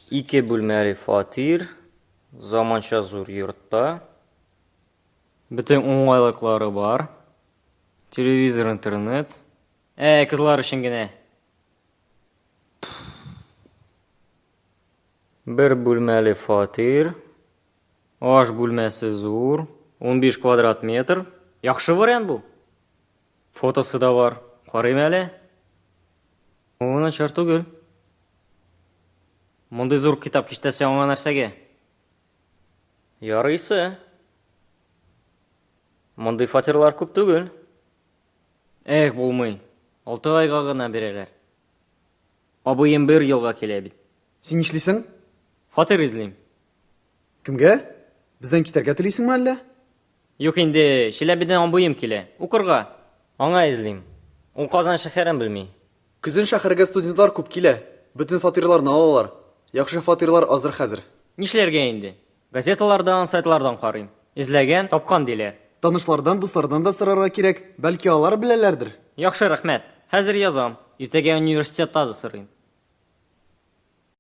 Ике бүлмәле фатир, заманча зур йортта. Бөтен уңайлыклары бар. Телевизор, интернет. Ә, кызлар өчен генә. Бер бүлмәле фатир. Аш бүлмәсе зур, 15 квадрат метр. Яхшы вариант бу. Фотосы да бар. Карыйм әле. О, начар түгел. Мондый зур китап киштәсе аңа нәрсәгә? Ярыйсы. Мондый фатирлар күп түгел. Эх, булмый. 6 айга гына бирәләр. Абыем бер елга килә бит. Син нишлисең? Фатир эзлим. Кемгә? Бездән китәргә телисеңме әллә? Юк инде, Чиләбедән абыем килә. Укырга. Аңа эзлим. Ул Казан шәһәрен белми. Көзен шәһәргә студентлар күп килә. Бөтен фатирларны алалар. Яхшы фатирлар аздыр хәзер. Нишләргә инде? Газеталардан, сайтлардан карыйм. Эзләгән, тапкан диләр. Танышлардан, дуслардан да сорарга кирәк, бәлки алар беләләрдер. Яхшы, рәхмәт. Хәзер язам. Иртәгә университетта да сорыйм.